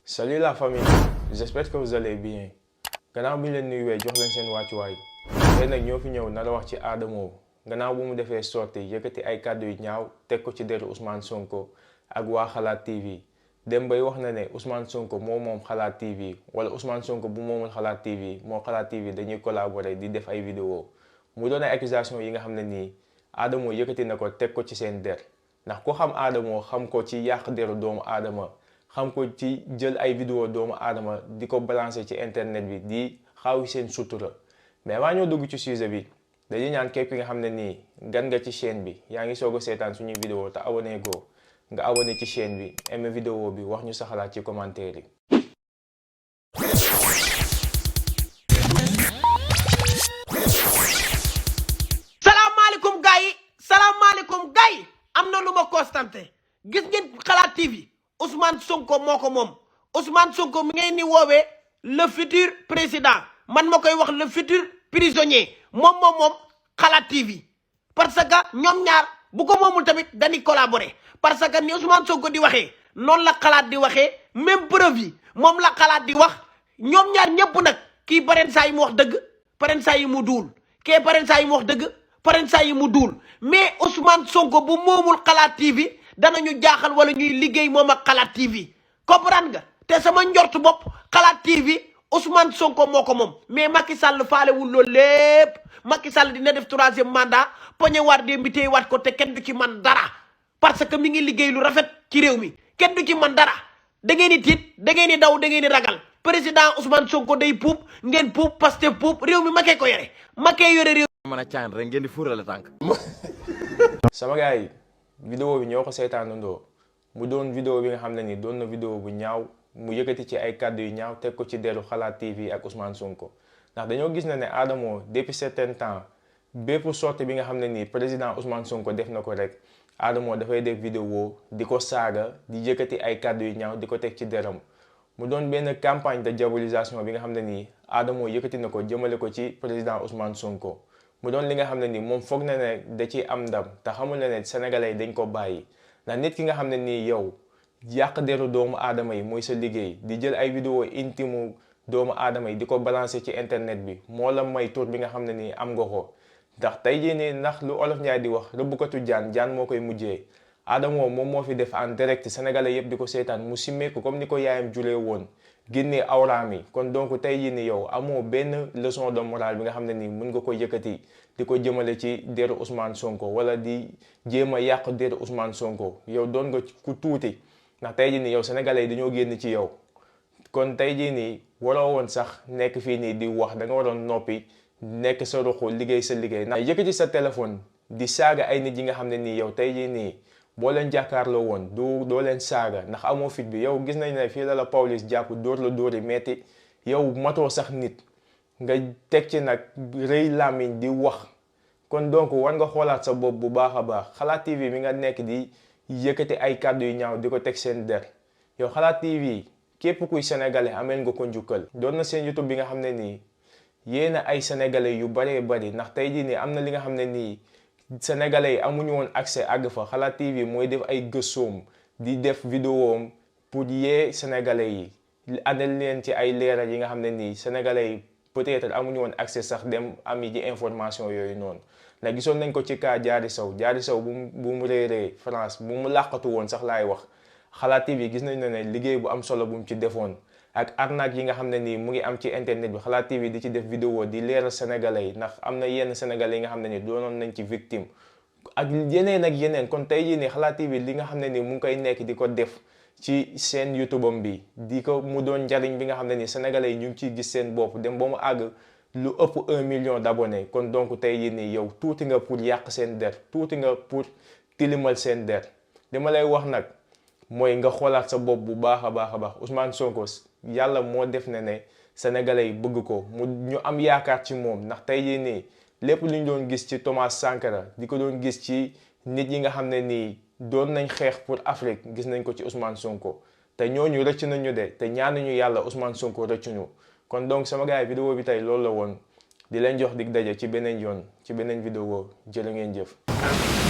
Salut la famille, j'espère que vous allez bien. Gannaaw bi ñu leen nuyuwee jox leen seen wàccuwaay tey nag ñoo fi ñëw nar a wax ci Adamo gannaaw bu mu defee sorti yëkkati ay kàddu yu ñaaw teg ko ci deru Ousmane Sonko ak waa Xalaat TV dem bay wax na ne Ousmane Sonko moom Xalaat TV wala Ousmane Sonko bu moomul Xalaat TV moo Xalaat TV dañuy collaborer di def ay vidéo mu doon ay accusation yi nga xam ne nii Adamo yëkkati na ko teg ko ci seen der ndax ku xam Adamo xam ko ci yàq deru doomu aadama xam ko ci jël ay vidéo doomu aadama di ko balancer ci internet bi di xaawi seen sutura mais avant ñoo dugg ci sujet bi dañuy ñaan képp nga xam ne nii gan nga ci chaîne bi yaa ngi soog a seetaan suñuy vidéo te abonné go nga abonné ci chaîne bi aimé vidéo bi wax ñu sa xalaat ci commentaire yi. salaamaaleykum gars yi am na lu ma constaté gis ngeen Xalaat TV Ousmane Sonko moo ko moom Ousmane Sonko mi ngay ni woowee le futur président man ma koy wax le futur prisonnier moom Xalaat TV parce que ñoom ñaar bu ko moomul tamit dañuy collaborer parce que ni Ousmane Sonko di waxee noonu la Xalaat di waxee même preuve yi moom la Xalaat di wax ñoom ñaar ñëpp nag kii pareen saa yi mu wax dëgg pareen saa yi mu duul kii pareen saa yi mu wax dëgg pareen saa yi mu duul mais Ousmane Sonko bu moomul Xalaat TV danañu jaaxal wala ñuy liggéey moom ak Xalaat TV comprendre nga te sama njort bopp Xalaat TV Ousmane Sonko moo ko moom mais Macky Sall faalewul loolu lépp Macky Sall dina def 3e mandat poñe waat démb téye waat ko te kenn du ci man dara parce que mi ngi liggéey lu rafet ci réew mi kenn du ci man dara da ngeen di tiit da ngeen di daw da ngeen di ragal président Ousmane Sonko day puub ngeen puub Pastef puub réew mi Macky ko yore Macky yore réew mën a caan rek ngeen di fuurale tànk. sama gars yi vidéo bi ñoo ko seetaanandoo mu doon vidéo bi nga xam ne ni doon na vidéo bu ñaaw mu yëkkati ci ay kàddu yu ñaaw teg ko ci deru Xalaat TV ak Ousmane Sonko ndax dañoo gis na ne Adamo depuis certain temps bépp sortie bi nga xam ne nii président Ousmane Sonko def na ko rek Adamo dafay def vidéo di ko saaga di yëkkati ay kàddu yu ñaaw di ko teg ci deram mu doon benn campagne de diabolisation bi nga xam ne nii Adamo yëkkati na ko jëmale ko ci président Ousmane Sonko mu doon li nga xam ne nii moom foog na ne da ciy am ndam te xamul na ne sénégalais dañ ko bàyyi ndax nit ki nga xam ne nii yow yàq deru doomu aadama yi mooy sa liggéey di jël ay vidéo intime doomu aadama yi di ko balancer ci internet bi moo la may tur bi nga xam ne nii am nga ko ndax tey jii nii ndax lu olof Njaay di wax rëbbukatu jaan moo koy mujjee Adamo moom moo fi def en direct sénégalais yëpp di ko seetaan mu simmeeku comme ni ko yaayam juree woon génnee awraam yi kon donc tey jii nii yow amoo benn leçon de morale bi nga xam ne nii mën nga ko yëkkati di ko jëmale ci deru Ousmane Sonko wala di jéem a yàq deru Ousmane Sonko yow doon nga ku tuuti ndax tey jii nii yow sénégalais yi dañoo génn ci yow kon tey jii nii waroo woon sax nekk fii nii di wax da nga waroon noppi nekk sa ruxu liggéey sa liggéey ndax yëkkati sa téléphone di saaga ay nit yi nga xam ne nii yow tey jii nii boo leen jàkkaarloo woon doo leen saaga ndax amoo fit bi yow gis nañ ne fii la Pawlish jàpp dóor la dóori metti yow matoo sax nit nga teg ci nag rëy làmmiñ di wax kon donc war nga xoolaat sa bopp bu baax a baax Xalaat TV mi nga nekk di yëkkati ay kàddu yu ñaaw di ko teg seen der yow Xalaat TV képp kuy sénégalais ameel nga ko njukkal doon na seen YouTube bi nga xam ne nii yéena ay sénégalais yu baree bari ndax tey jii nii am na li nga xam ne nii sénégalais yi amuñu woon accès àgg fa Xalaat TV mooy def ay gëstoom di def vidéoom pour yee sénégalais yi andal leen ci ay leeral yi nga xam ne nii sénégalais yi peut-être amuñu woon accès sax dem ami ji information yooyu noonu ndax gisoon nañ ko ci cas Diary Sow bu mu réeree France bu mu làqatu woon sax laay wax Xalaat TV gis nañ ne liggéey bu am solo bu mu ci defoon ak arnaque yi nga xam ne nii mu ngi am ci internet bi Xalaat TV di ci def vidéo di leeral sénégalais yi ndax am na yenn sénégalais yi nga xam ne nii doonoon nañ ci victime ak yeneen kon tey jii nii Xalaat TV li nga xam ne nii mu ngi koy nekk di ko def ci seen YouTube am bi di ko mu doon njariñ bi nga xam ne nii sénégalais yi ñu ngi ciy gis seen bopp dem ba mu àgg lu ëpp 1 million d'abonnés kon donc tey jii nii yow tuuti nga pour yàq seen der tuuti nga pour tilimal seen der li ma lay wax nag mooy nga xoolaat sa bopp bu baax a baax Ousmane Sonko yàlla moo def ne sénégalais yi bëgg ko ñu am yaakaar ci moom ndax tey jii nii lépp lu ñu doon gis ci Thomas Sankara di ko doon gis ci nit yi nga xam ne nii doon nañ xeex pour Afrique gis nañ ko ci Ousmane Sonko te ñooñu rëcc nañu de te ñaanuñu yàlla Ousmane Sonko rëccuñu kon donc sama gars yi vidéo bi tey loolu la woon di leen jox dig daje ci beneen yoon ci beneen vidéo jërë ngeen jëf